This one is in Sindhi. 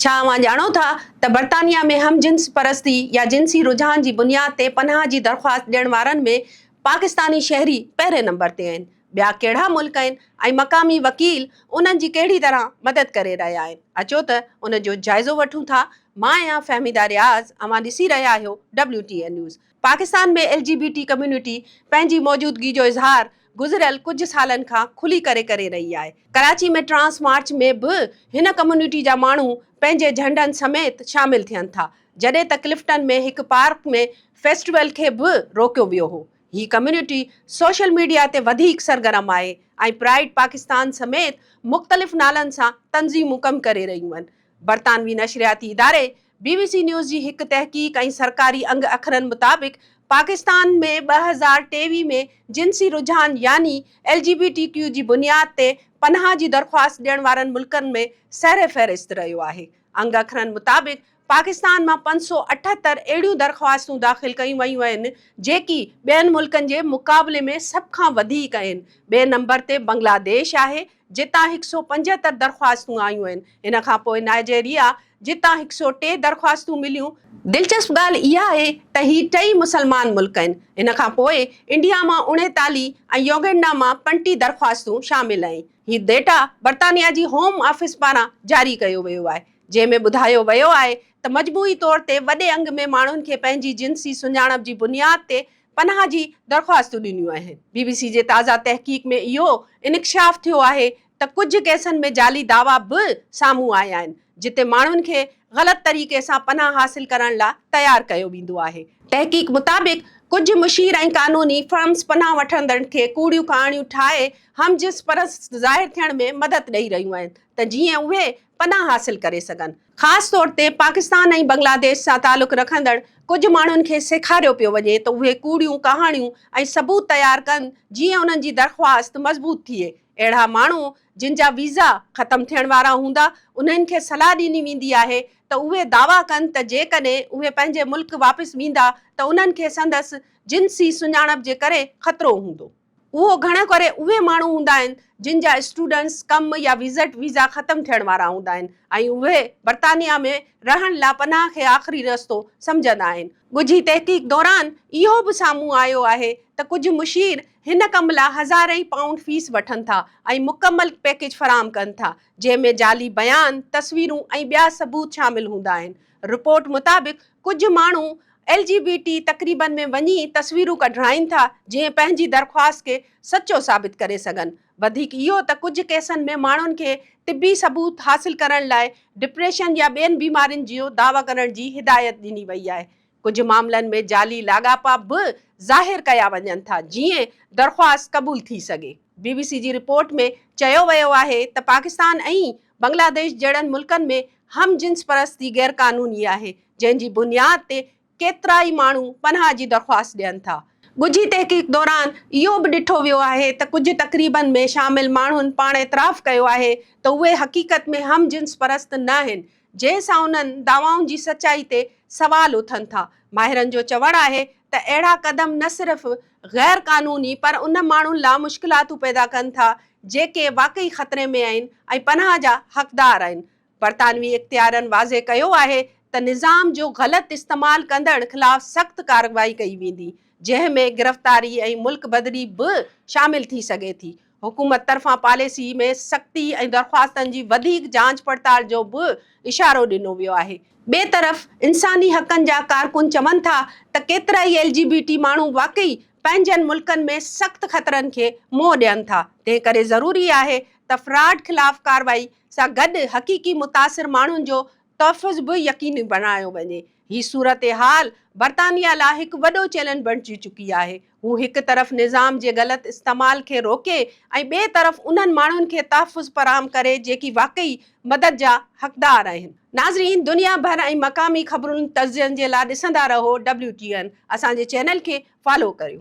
ڇا اوهان ڄاڻو ٿا ته برطانيا ۾ هم جنس پرستي يا جنسي رجحان جي بنياد تي پناهه جي درخواست ڏيڻ وارن ۾ پاڪستاني شهري پهرين نمبر تي آهن؟ ٻيا ڪهڙا ملڪ آهن ۽ مقامي وڪيل انهن جي ڪهڙي طرح مدد ڪري رهيا آهن؟ اچو ته ان جو جائزو وٺون ٿا. مان آهيان فهميده رياض، اوهان ڏسي رهيا آهيو W T N news. Pakistan ۾ L G B T community پنهنجي موجودگي جو اظهار گذريل ڪجهه سالن کان کلي ڪري ڪري رهي آهي. ڪراچي ۾ ٽرانس مارچ ۾ به هن ڪميونٽي جا ماڻهو پنهنجي جهنڊن سميت شامل ٿين ٿا، جڏهن ته ڪلفٽن ۾ هڪ پارڪ ۾ فيسٽيول کي به روڪيو ويو هو. هي ڪميونٽي سوشل ميڊيا تي وڌيڪ سرگرم آهي ۽ پرائيڊ پاڪستان سميت مختلف نالن سان تنظيمون ڪم ڪري رهيون آهن. برطانوي نشرياتي اداري بي بي سي نيوز جي هڪ تحقيق ۽ سرڪاري انگ اکرن مطابق پاڪستان ۾ 2023 ۾ جنسي رجحان يعني L G B T Q جي بنياد تي پناهه جي درخواست ڏيڻ وارن ملڪن ۾ سر فهرست رهيو آهي. انگ اکرن مطابق پاڪستان مان 578 اهڙيون درخواستون داخل ڪيون ويون آهن جيڪي ٻين ملڪن جي مقابلي ۾ سڀ کان وڌيڪ آهن. ٻئي نمبر تي بنگلاديش آهي جتان هڪ سئو 75 درخواستون آيون آهن. ان کان پوء نائجيريا جتان هڪ سئو ٽي درخواستون مليون. دلچسپ ڳالهه اها آهي ته هي ٽئي مسلمان ملڪ آهن. ان کان پوء انڊيا مان 39 ۽ يوگنڊا مان 35 درخواستون شامل آهن. هي ڊيٽا برطانيا جي هوم آفيس پاران جاري ڪيو ويو آهي، جنهن ۾ ٻڌايو ويو آهي ته مجموعي طور تي وڏي انگ ۾ ماڻهن کي پنهنجي جنسي سڃاڻپ جي بنياد تي پناهه جي درخواستون ڏنيون آهن. بي بي سي جي تازه تحقيق ۾ اهو انڪشاف ٿيو آهي ته ڪجهه ڪيسن ۾ جعلي دعويٰ به سامهون آيا آهن، جتي ماڻهن کي غلط طريقي سان پناهه حاصل ڪرڻ لا تيار ڪيو ويندو آهي. تحقيق مطابق ڪجهه مشير ۽ قانوني فرمز پناهه وٺندڙن کي ڪوڙيون ڪهاڻيون ٺاهي هم جنس پرست ظاهر ٿيڻ ۾ مدد ڏئي رهيون آهن ته جيئن اهي پناهه حاصل ڪري سگهن. خاص طور تي پاڪستان ۽ بنگلاديش سان تعلق رکندڙ ڪجهه ماڻهن کي سيکاريو پيو وڃي ته اهي ڪوڙيون ڪهاڻيون ۽ ثبوت تيار ڪن جيئن انهن جي درخواست مضبوط ٿئي. اهڙا ماڻهو جن جا ويزا ختم ٿيڻ وارا هوندا انهن کي صلاح ڏني ويندي آهي ته اهي دعويٰ ڪن ته جيڪڏهن اهي پنهنجي ملڪ واپس ويندا ته انهن کي سندس جنسي سڃاڻپ جي ڪري خطرو هوندو. اهو گهڻو ڪري اهي ماڻهو هوندا آهن جن جا اسٽوڊنٽس ڪم يا وزٽ ويزا ختم ٿيڻ وارا هوندا آهن ۽ اهي برطانيا ۾ رهڻ لا پناهه کي آخري رستو سمجهندا آهن. ڳجهي تحقيق دوران اهو به سامهون آيو آهي ته ڪجهه مشير هن ڪم لا هزارين پائونڊ فيس وٺن ٿا ۽ مڪمل پيڪيج فراهم ڪن ٿا جنهن ۾ جعلي بيان، تصويرون ۽ ٻيا ثبوت شامل هوندا آهن. رپورٽ مطابق ڪجهه ماڻهو ايل جي بي ٽي تقريبن ۾ وڃي تصويرون ڪڍرائين ٿا جيئن پنهنجي درخواست کي سچو ثابت ڪري سگهن. وڌيڪ اهو ته ڪجهه ڪيسن ۾ ماڻهن کي طبي ثبوت حاصل ڪرڻ لاء ڊپريشن يا ٻين بيمارين جو دعويٰ ڪرڻ جي هدايت ڏني وئي آهي. ڪجهه معاملن ۾ جعلي لاڳاپا به ظاهر ڪيا وڃن ٿا جيئن درخواست قبول ٿي سگهي. بي بي سي جي رپورٽ ۾ چيو ويو آهي ته پاڪستان ۽ بنگلاديش جهڙن ملڪن ۾ هم جنس پرستي غيرقانوني آهي جنهن جي بنياد تي ڪيترائي ماڻهو پناهه جي درخواست ڏين ٿا. ڳجهي تحقيق دوران اهو به ڏٺو ويو آهي ته ڪجهه تقريبن ۾ شامل ماڻهن پاڻ اعتراف ڪيو آهي ته اهي حقيقت ۾ هم جنس پرست ناهن، جنهن سان انهن دعوائن جي سچائي تي سوال اٿن ٿا. ماهرن جو چوڻ آهي ته اهڙا قدم نه صرف غير قانوني پر ان ماڻهن لا مشڪلاتون پيدا ڪن ٿا جيڪي واقعي خطري ۾ آهن ۽ پناهه جا حقدار آهن. برطانوي اختيارين واضح ڪيو آهي ته نظام جو غلط استعمال ڪندڙ خلاف سخت ڪارروائي ڪئي ويندي، جنهن ۾ گرفتاري ۽ ملڪ بدري به شامل ٿي سگهي ٿي. حڪومت طرفان پاليسي ۾ سختي ۽ درخواستن جي وڌيڪ جاچ پڙتال جو به اشارو ڏنو ويو آهي. ٻئي طرف انساني حقن جا ڪارڪن چون ٿا ته ڪيترائي ايل جي بي ٽي ماڻهو واقعي پنهنجن ملڪن ۾ سخت خطرن کي منهن ڏين ٿا، تنهن ڪري ضروري آهي ته فراڊ خلاف ڪارروائي سان گڏ حقيقي متاثر ماڻهن جو تحفظ به يقيني بڻايو وڃي. هي صورتحال برطانيه لاء هڪ وڏو چئلينج بڻجي چڪي آهي. هو هڪ طرف نظام جي غلط استعمال کي روڪي ۽ ٻئي طرف انهن ماڻهن کي تحفظ فراهم ڪري جيڪي واقعي مدد جا حقدار آهن. ناظرين دنيا ڀر ۽ مقامي خبرن تجزين جي لاء ڏسندا رهو ڊبليو ٽي اين اسان جي چينل کي فالو ڪريو.